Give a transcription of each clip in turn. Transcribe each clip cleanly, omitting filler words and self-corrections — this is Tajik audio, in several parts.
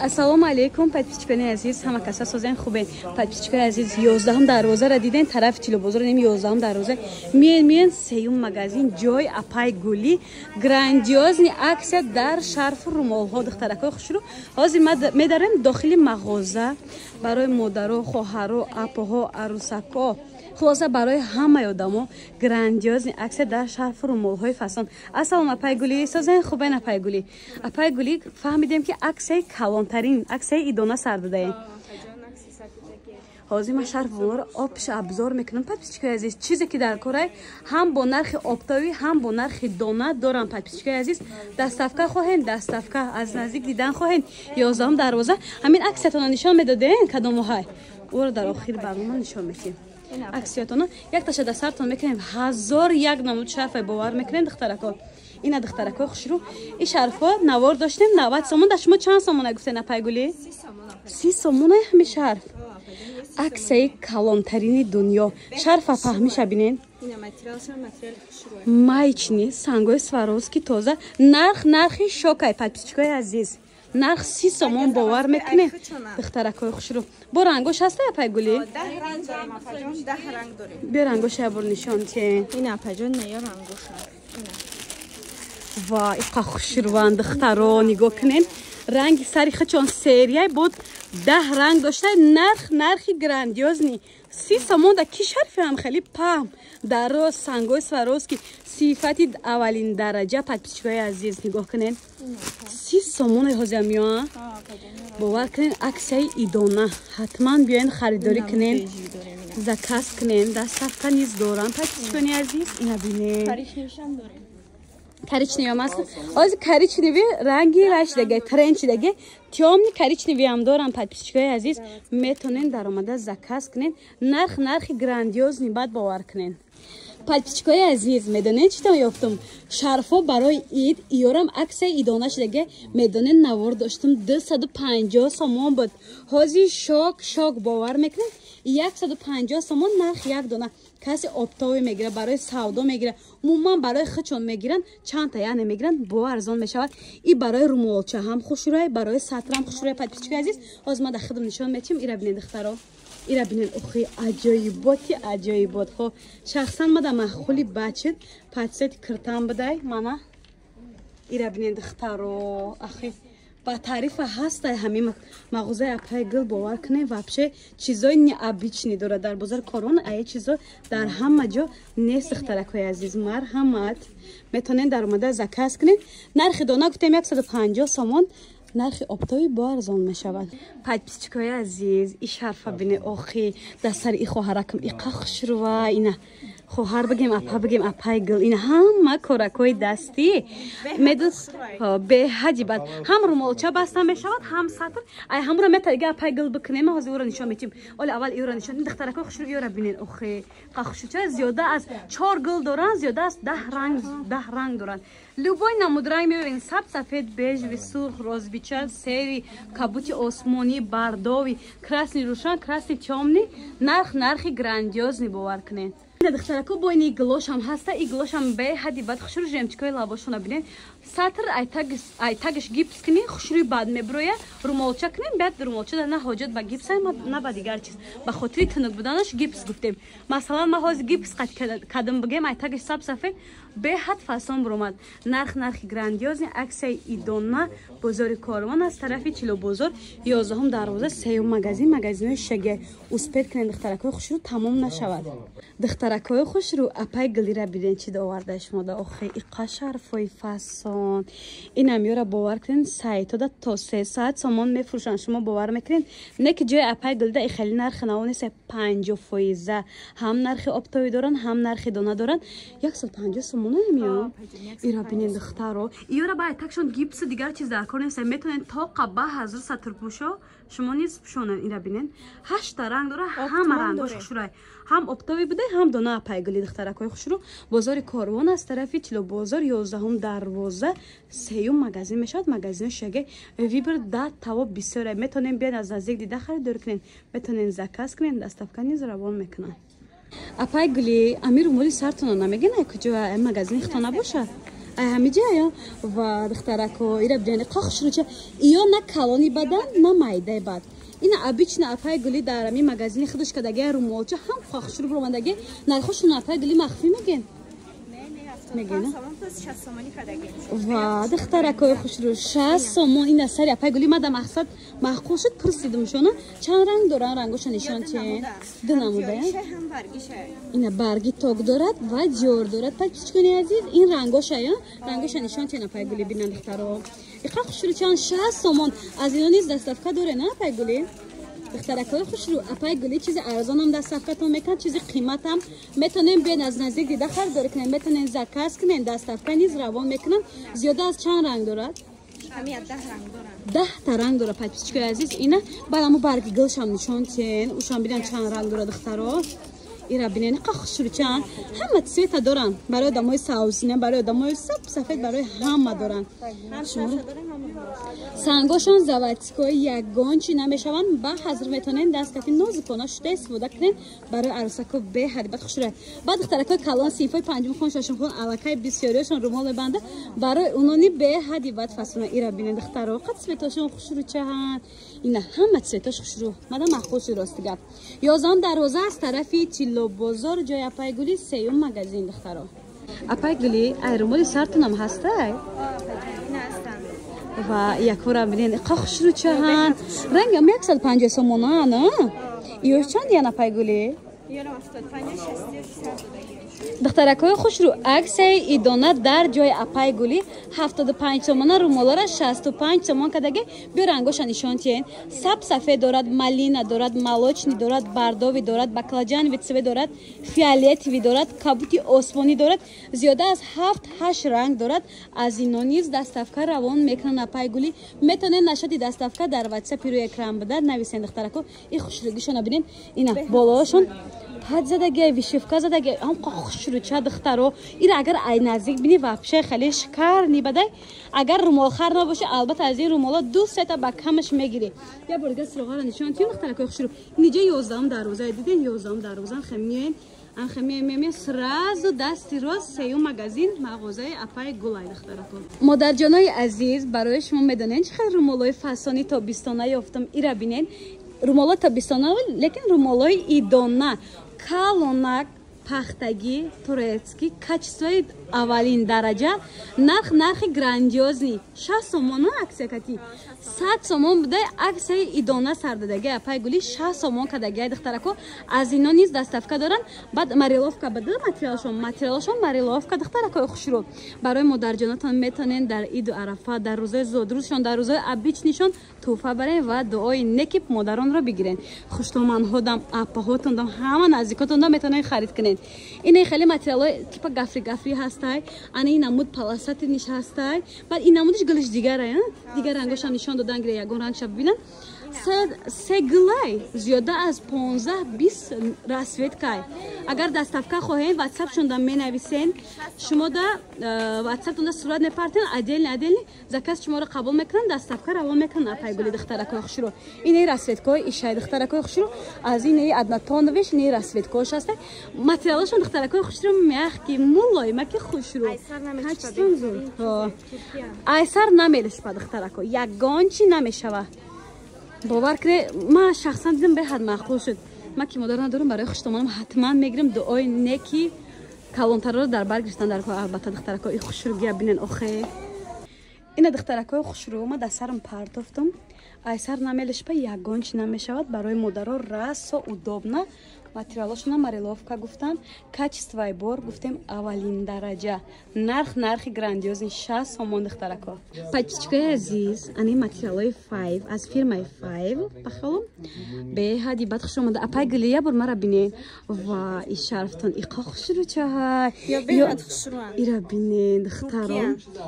Ассалому алейкум, подписчикони азиз, ҳама каса созен хубен. Подписчикои азиз, 11 дарвозаро диден, тарафи Тилобозор нем 11 дарвоза. Миен, миен, сеюм магазин, ҷой апай Гулӣ, грандиозный акция дар шарфу румолҳо, духтаракҳои хушрӯ. Ҳозир медарем дохили мағоза барои модаро, хоҳаро, апоҳо, арӯсакҳо. Хулоса, барои ҳамаи одамо грандиозный акция дар шарфу румолҳои фасон. Ассалом, апай Гулӣ, созен хубен, апай Гулӣ? Апай Гулӣ, фаҳмидем, ки аксияи калонтарин, аксияи идона сар додаем. Ҳозир ман шарф румолро обша обзор мекунам. Подписчикои азиз, чизе ки дар корай, ҳам бо нархи оптовӣ, ҳам бо нархи дона дорам. Подписчикои азиз, доставка хоҳем, доставка, аз наздик дидан хоҳем. 11 дарвоза. Ҳамин аксиятонро нишон медодем, кадомоҳай? Ӯро дар охири барнома нишон медиҳем. Аксиятона якташа дар сартон мекунем, ҳазор як намуд шарфай, бовар мекунем, духтарако? Ина, духтарако хушрӯ, и шарфҳо навор доштем 90 сомон. Дар шумо чанд сомона гуфтен, апайгулӣ? 30 сомона ҳами шарф. Аксияи калонтарини дунё. Шарфа фаҳмиша бинен, маечный, сангои Сваровски, тоза. Нарх нархи шокай, подписчикои азиз, нарх 30 сомон, бовар мекунед, духтаракҳои хушрӯ? Бо рангош ҳаста, апайгулӣ? Биё, рангоша ябор нишон тиен. Ва иқа хушрӯванд, духтаро, нигоҳ кунен, ранги сари хачон серияй буд, 10 ранг дошта. Нарх нархи грандиозный, 30 сомон. Да ки шарфи ҳам хеле паҳм, дароз, сангои Сваровски, сифати аввалин дараҷа. Подписчикои азиз, нигоҳ кунен, 30 сомоне ҳозир меоа, бовар кунен. Аксияи идона, ҳатман биёен, харидорӣ кунен, заказ кунен, доставка низ дорам. Подписчикони азиз, ина бинен, коричневый ам аст. Ҳозир коричневый ранги рашидаге, тренд шидаге, тёмный коричневый ам дорам. Подписчикои азиз, метонен даромада заказ кунен. Нарх нархи грандиозный, баъд бовар кунен. Подписчикои азиз, медонед, чӣ тон ёфтум? Шарфҳо барои ид, иёрам аксияи идона шидаге. Медонед, навор доштум, 250 сомон буд, ҳозир шок, шок, бовар мекунед, 150 сомон нарх як дона. Касе оптовый мегирад, барои савдо мегирад, умуман барои худшон мегиранд, чандта яъне мегиранд, бо арзон мешавад. И барои румолча ҳам хушрӯй, барои сатрам хушрӯй. Подписчикои азиз, ҳозир ман дар худам нишон метиҳам. Ира бинед, духтаро, ира бинед, охи, аҷоиботи аҷоиботҳо. Шахсан мада маъқули бачид патсети киртан будай. Мана, ира бинед, духтаро, ахи, ба таърифа ҳастай ҳамин мағозаи апаи Гул. Бовар кунед, вообще чизои необычный дорад. Дар бозори Корвон ае чизо дар ҳама ҷо нест. Духтаракҳои азиз, марҳамат, метавонед даромада заказ кунед. Нархи дона гуфтем 150 сомон, нархи оптовый бо арзон мешавад. Подписчикои азиз, и шарфа бине, охи, дар сари и хоҳаракам иқа хушрува. Ина, хоҳар бигем, апа бигем, апай Гул, ина ҳама коракҳои дастӣ медус, беҳади бад. Ҳам румолча баста мешавад, ҳам сатр. Ай ҳамуро метаига, апай Гул, бикунем, ҳозир ӯро нишон метим. Оли аввал иёро нишон. Духтаракҳои хушрӯ, иёра бинен, охи, қа хушрӯ, зиёда аз чор гул доранд, зиёда аз 10 ранг, 10 ранг доранд. Любой намуд ранг мебинед: сабз, сафед, бежевый, сурх, розбича, серый, кабути осмонӣ, бордовый, красный рӯшан, красный тёмный. Нарх нархи грандиозный, бовар кунед. Духтарако, бо ини гулошам ҳаста, и гулошам беҳади бад хушрӯ. Жемчугои лабошона бинед. Сатр айтагаш гипс кунӣ, хушрӯи бад мебироя. Румолча кунем, баъд румолча на ҳоҷат ба гипс, на ба дигар чиз. Ба хотири тунук буданаш гипс гуфтем. Масалан, ма ҳозир гипс кадам бигем, айтагаш саб, сафед, беҳад фасон буромад. Нарх нархи грандиозный, аксияи идона, бозори Корвон, аз тарафи Чилобозор, 11-ум дарвоза, сеюм магазин, магазинҳои шаге. Успеть кунед, духтаракҳои хушрӯ, тамом нашавад. Духтаракҳои хушрӯ, апай Гулира биден, чӣ оварда шумода. Охи, иқа шарфҳои фасон. Инам ёра, бовар кунед, сайтода то 300 сомон мефурӯшанд, шумо бовар мекунед? Не ки ҷои апай Гулида и хеле нархи наво нест, 50 фоиза. Ҳам нархи оптовый доранд, ҳам нархи дона доранд. 150 сомона меё. Ира бинед, духтаро, иёра ба айтакшон гипсу дигар чиз дар кор нест, метавонед тоқа ба ҳазор сатрпӯшо шумо низ пӯшонед. Ира бинед, ҳашта ранг дора, ҳама рангош хушрӯй, ҳам оптовый буда, ҳам дона. Апай Гули, духтаракҳои хушрӯ, бозори Корвон, аз тарафи Тилобозор, 11-ум дарвоза, сеюм магазин мешавад, магазини шаге. Выбор да таво бисёре, метавонем биёед, аз наздик дида харидорӣ кунед, метавонед заказ кунед, доставка низ равон мекунанд. Апай Гули, амир румоли сартона намегӯ, куҷо магазини хито набошад? Ай ҳамиҷа ё ва духтарако ира биёни қохшруча иё на калони бадан на майдаи бад. Ина обычно апай гули дар ами магазини худаш кадаги румолча ҳам қохшру буромадаги нархошон апай гули махфӣ мегӯен. Мегӯен? Ва духтаракои хушрӯ 60 сомон ина сари апай гули мада мақсад маъқул шуд пурсидим шона чанд ранг доран рангоша нишон чен ду намуда ина барги ток дорад ва ҷор дорад подписчикони азиз ин рангоша ё рангоша нишон чен апай гули бинан духтаро иқа хушрӯ чанд 60 сомон аз ино низ доставка доре на апай гули духтаракои хушрӯ апай гули чизи арзонам доставкатон мекунад чизи қиматам метонем биён аз наздик дида харидорӣ кунем метонем заказ кунем доставка низ равон мекунам зиёда аз чанд ранг дорад 10 та ранг дорад подписчикои азиз ина баъд аму барги гулшам нишон тен ушам бинам чанд ранг дорад духтаро ира бинен қа хушрӯ чанд ҳама цвета доранд барои одамои савзина барои одамои саб сафед барои ҳама доранд сангошон заводской ягон чи намешаванд ба ҳазр метонен дасткати нозукона шуда истифода кунен барои арӯсако беҳад бад хушрӯ баъд духтаракои калон синфои панҷум хон шашум хон аллакай бисёриёшон румол мебанда барои унони беҳади бад фасона ира бинен духтаро қад цветошон хушрӯчаҳанд ина ҳама цветош хушрӯ мада маъқул шуд рости гап 11 дарвоза аз тарафи Тиллобозор ҷои апай гули сеюм магазин духтаро апай гули ай румоли сартунам ҳастай ва якора бинен қа хушрӯчаҳанд рангам 150 сомонаан иёш чанд ян апай гули духтаракҳои хушрӯ аксияи идона дар ҷои апай гули 75 сомона румолора 65 сомон кадаги биё рангоша нишон тиҳен саб сафед дорад малина дорад молочный дорад бордовый дорад баклажановый цвет дорад фиолетовый дорад кабути осмонӣ дорад зиёда аз 7-8 ранг дорад аз ино низ доставка равон мекунанд апай гули метавонед нашоти доставка дар ватсапи рӯи экран буда нависен духтарако и хушрӯгишона бинен ина болоашон пад задагиай вышивка задагиай ҳам хушрӯча духтаро ира агар ай наздик бини вообще хеле шикарный бадай агар румолхар набоши албатта аз ин румоло ду сета ба камаш мегирӣ я бор дига суроғаро нишон тиён духтаракои хушрӯ ниҷа 11 дарвоза диден 11 дарвоза хемиен анхемиемемия сразу дасти рост сеюм магазин мағозаи апай гулай духтарако модарҷонои азиз барои шумо медонед чӣ хел румолои фасони тобистона ёфтам ира бинен румолои тобистона лекин румолои идона калонак пахтагӣ турецкий качествои аввалин дараҷа нарх нархи грандиозный 60 сомона аксия кати 100 сомон буда аксияи идона сардадаги апай гули 60 сомон кадаги духтарако аз ино низ доставка доранд баъд мориловка бада материалашон мориловка духтаракои хушрӯ барои модарҷонатон метонен дар иду арафа дар рӯзои зодрӯзшон дар рӯзои обычныйшон тӯҳфа барен ва дуои неки модаронро бигирен хуштоманҳодам апаҳотондам ҳама наздикотондам метонен харид кунен ина хеле материалҳои типа гафри гафри ҳастай ана ин намуд полосатый ниш ҳастай баъд ин намудиш гулиш дигарай дигар рангошам нишон додан гире ягон рангша бибинам се гулай зиёда аз 15-20 расцветкай агар доставка хоҳем ватсапшонда менависен шумо да ватсаптонда сурат мепартен отдельно отдельно заказ шуморо қабул мекунанд доставка равон мекунанд апай гули духтаракои хушрӯ инаи расцветкаҳои ишай духтаракои хушрӯ аз инаи однотоновыйш инаи расцветкаҳош ҳастай материалашон духтаракои хушрӯ мягкий мулоимаки хушрӯ айсар намелишпа духтарако ягон чи намешава бовар кунед ман шахсан дидам беҳад маъқул шуд ман ки модар надорам барои хуштомонам ҳатман мегирам дуои неки калонтарро дар бар гирифтан дар албатта духтарако и хушрӯгия бинен охе ина духтаракои хушрӯ ма дар сарам партофтам айсар намелишпа ягон чи намешавад барои модаро расо удобно материалошона мориловка гуфтан качествои бор гуфтем аввалин дараҷа нарх нархи грандиозный 60 сомон духтарако подписчикои азиз ани материалҳои Five аз фирмаи Five бахелом беҳади бад хуш омада апай гули я бор мара бинен ва и шарфтон иқа хушрӯчаҳай ира бинен духтаро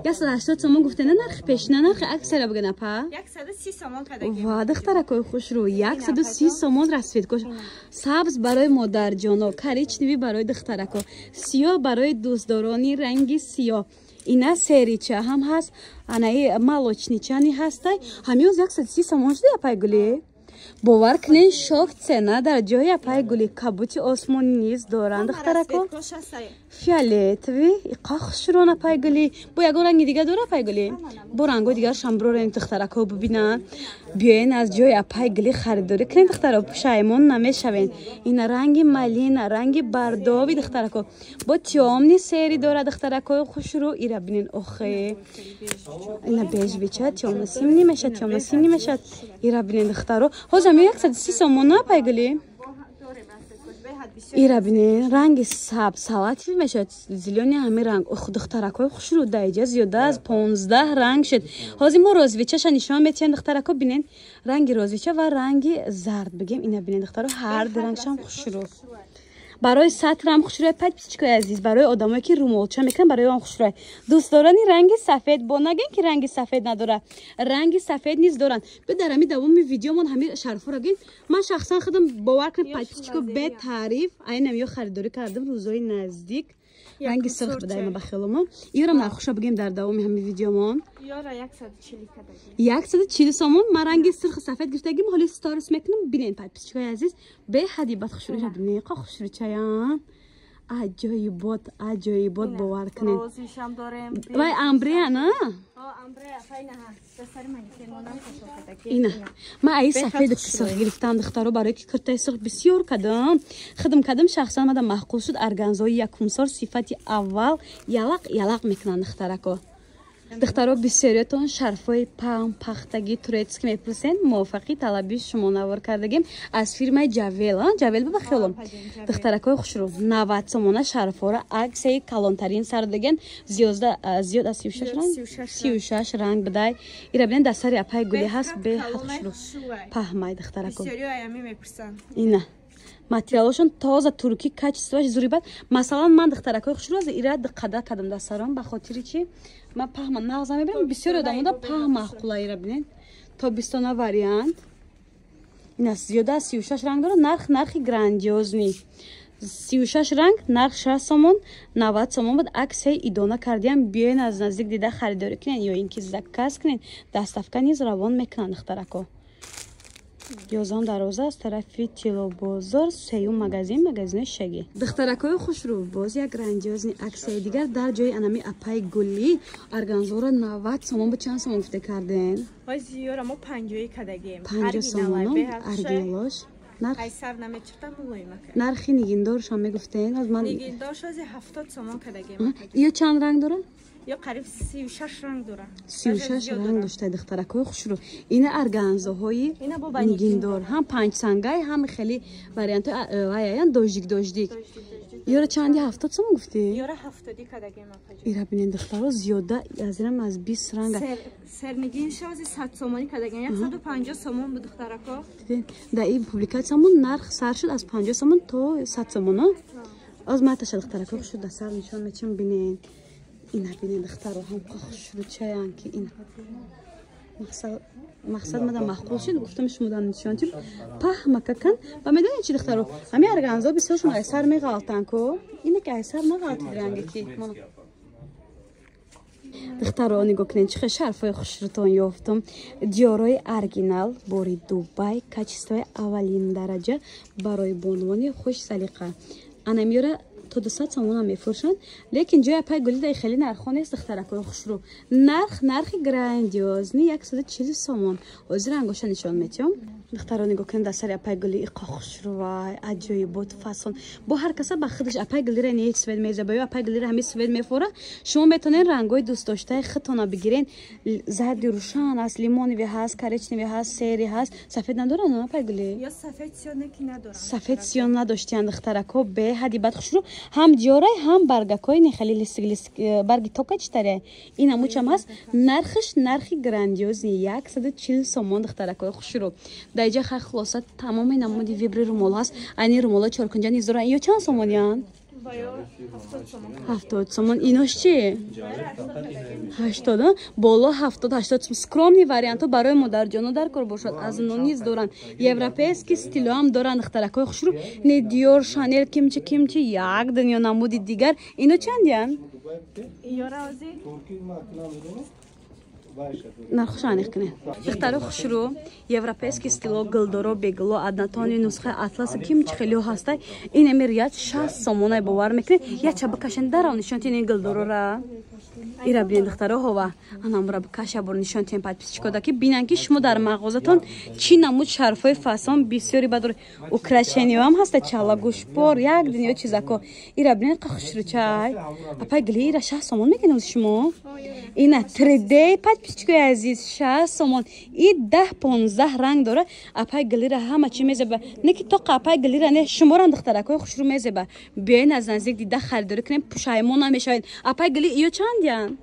180 сомон гуфтен на нархи пешина нархи аксияра бигӯн апа ва духтаракои хушрӯ 130 сомон расцветкош сабз барои модарҷоно коричневый барои духтарако сиёҳ барои дӯстдорони ранги сиёҳ ина серича ҳам ҳаст анаи молочныйчани ҳастай ҳамёз 130 сомон шуда апай гулӣ бовар кунед шок цена дар ҷои апай гули кабути осмонӣ низ доранд духтарако Фиолетовый иқа хушрона пайгули. Бо ягон ранги дига дора пайгули? Бо рангҳои дигарашам бирорем, духтарако бибинанд. Биёен аз ҷои апай гули харидорӣ кунед, духтаро, пушаймон намешавен. Ина ранги малина, ранги бардови, духтарако. Бо тёмный серый дора, духтаракои хушрӯ. Ира бинен, охе. Ина бежевый ча тёмно-синий мешад, тёмно-синий мешад. Ира бинен, духтаро. Ҳозир ами 130 сомона пайгули. Ира бинен, ранги сабз, салатовый мешавад, зелёный ҳамин ранг. Ох, духтаракои хушрӯ, даиҷа зиёда аз 15 ранг шуд. Ҳозир мо розовый чаша нишон метиҳем, духтарако, бинен. Ранги розовый ча ва ранги зард бигем. Ина бинен, духтаро, ҳар ду рангшам хушрӯ. Барои сатрам хушрӯй, подписчик ои азиз, барои одамое ки румолча мекунанд, барои он хушрӯй. Дӯстдорони ранги сафед, бо нагем ки ранги сафед надорад, ранги сафед низ доранд. Бе дар ҳами давоми видеомон ҳами шарфҳоро гин. Ман шахсан худам, бовар кунед, подписчик о, бетаъриф айнам ё харидорӣ кардам рӯзҳои наздик. Ранги сирх будаема ба хеломо. Иёрам нархуша бигем дар давоми ҳами видеомон. 140 сомон. Ман ранги сирху сафед гирифтагим, ҳоли сторис мекунам, бинен, подписчик ои азиз. Беҳади бад хушрӯ, бинеқа хушрӯчаян. Аҷоибот, аҷоибот, бовар кунед. Вай амбрея на? Ина. Ман аи сафеду сурх гирифтам, духтаро, барои ки куртаи сурх бисёр кадам. Хидм кадам, шахсан мада маъқул шуд. Органзои якумсор, сифати аввал, ялақ ялақ мекунанд, духтарако. Духтаро, бисёриятон шарфҳои паҳн, пахтагӣ, турецкий мепурсен. Мувофиқи талаби шумо навор кардагем аз фирмаи Ҷавел. Ҷавел ба хиёлам. Духтаракои хушрӯ, 90 сомона шарфҳоро аксияи калонтарин сар даген. Зиёд аз 36 ранг, 36 ранг бидай. Ира бинен, дар сари апай гули ҳаст, беҳад хушрӯ, паҳмай, духтарако. Ина материалошон тоза туркӣ, качество аш зури бад. Масалан, ман, духтаракои хушрӯ, ира қадар кардам дар сарам, ба хотири чи ман паҳма нағза мебинам. Бисёри одамода паҳм маъқула. Ира бинед, тобистона вариант. Ина зиёда аз 36 ранг дорад. Нарх нархи грандиозный. 36 ранг, нарх 6 сомон, 90 сомон буд. Аксияи идона кардиам. Биёен, аз наздик дида харидорӣ кунед ё ин ки заказ кунед, доставка низ равон мекунанд, духтарако. 11 дарвоза, аз тарафи Тилобозор, сеюм магазин, магазини шаги. Духтаракои хушрӯ, боз як грандиозный аксияи дигар дар ҷои анами апай гулӣ. Органзора 90 сомон бу чанд сомон гуфта карден? 50 сомон оригиналош. Нархи нигиндоршам мегуфтен? Ё чанд ранг дорад? Ё қариб 36 ранг дорад. 36 ранг дошта, духтаракои хушрӯ. Ина органзоҳои нигиндор, ҳам панҷсангай, ҳам хеле вариантҳои ваяян, дождик дождик. Ёра чанди, 70 сомон гуфтӣ? Ёра 70 кадагем, апаҷон. Ира бинен, духтаро, зиёда аз инам аз 20 ранга. Сернигин шози 100 сомонӣ кадагем, 150 сомон бу, духтарако. Дар ин публикатсиямон нарх сар шуд аз 50 сомон то 100 сомон. Оз ман таша, духтаракои хушрӯ, дар сар нишон мечам, бинен. Ина бинен, духтаро, ҳам хушрӯчаян ки ина мақсад мада маъқул шуд, гуфтам шумодан нишон чим. Паҳмакакан. Ва медонед чи, духтаро, ҳами органзо бисёршон айсар меғалтанд ку, ина ки айсар нағалтид ранге ки. Духтаро, нигоҳ кунед, чӣ хел шарфҳои хушрӯтон ёфтам. Диёрои оригинал, бори Дубай, качество и аввалин дараҷа, барои бонувони хушсалиқа. Анамиёра то 200 сомона мефурӯшанд, лекин ҷои апай гулида хеле нархҳо нест, духтаракои хушрӯ. Нарх нархи грандиозный 140 сомон. Ҳозир рангоша нишон метиҳам. Духтаро, нигоҳ кунед, дар сари апай гули иқо хушрӯвай, аҷоибот фасон. Бо ҳар каса ба худаш апай гулира не цвет мезаба ё апай гулира ҳами цвет мефора. Шумо метавонед рангҳои дӯстдоштаи худтона бигирен. Зарди рӯшан аст, лимоновый ҳаст, коричневый ҳаст, серый ҳаст. Сафед надоранд апай гули? Ё сафед сиёҳ не ки надоранд. Сафед сиёҳ надоштиянд, духтарако, беҳади бад хушрӯ. Ҳам диёрай, ҳам баргакҳои нехели листик листик, барги тока читаре. Ин амучам ҳаст. Нархаш нархи грандиозный 140 сомон, духтаракои хушрӯ. Дар иҷа хай хулоса тамоми намуди выбор и румол ҳаст. Айни румоло чоркунҷа низ доранд. Ё чанд сомониянд? 70 сомон. Инош чи? 80 боло, 70, 80. Скромный вариантҳо барои модарҷоно дар кор бошад, аз оно низ доранд. Европейский стил оам доранд, духтаракҳои хушрӯ. Не Диор, Шанел, кимчи кимчи, як дунё намуди дигар. Ино чандиянд? Ёра ози Нархоша аниқ кунед. Духтаро хушрӯ, европейский стило, гулдоро, бегуло, однотонный, нусхаи атлас, ким чӣ хелиҳо ҳастай. Ин ами рият 60 сомонай, бовар мекунед? Яча бикашен, дарав нишон тин ин гулдорора. Ира бинед, духтаро, ҳова анамура бикаша, бур нишон тин подписчикода, ки бинанд, ки шумо дар мағозатон чӣ намуд шарфҳои фасон бисёри бадор, украшениёам ҳаста, чала, гӯшпор, як дунё чизако. Ира бинед, қа хушрӯчай. Апай гили, ира 60 сомон мекунед шумо? Ина 3D, подписчикои азиз, 60 сомон. И 10-15 ранг дора. Апай гилира ҳама чӣ мезеба, не ки тоқа апай гилира, не, шуморам, духтаракои хушрӯ, мезеба. Биёен, аз наздик дида харидорӣ кунем, пушаймон намешавед. Апай гили, иё чандян?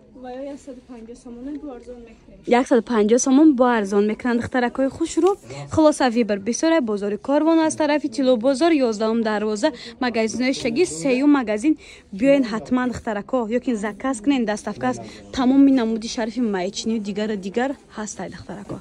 150 сомон бо арзон мекунанд, духтаракҳои хушрӯ. Хулоса, выбор бисёре. Бозори Корвон, аз тарафи Тилобозор, 11-ум дарвоза, магазинои шаги, сеюм магазин. Биёен ҳатман, духтаракҳо, ёки заказ кунен, доставка аст. Тамоми намуди шарфи маечнию дигару дигар ҳастай, духтаракҳо.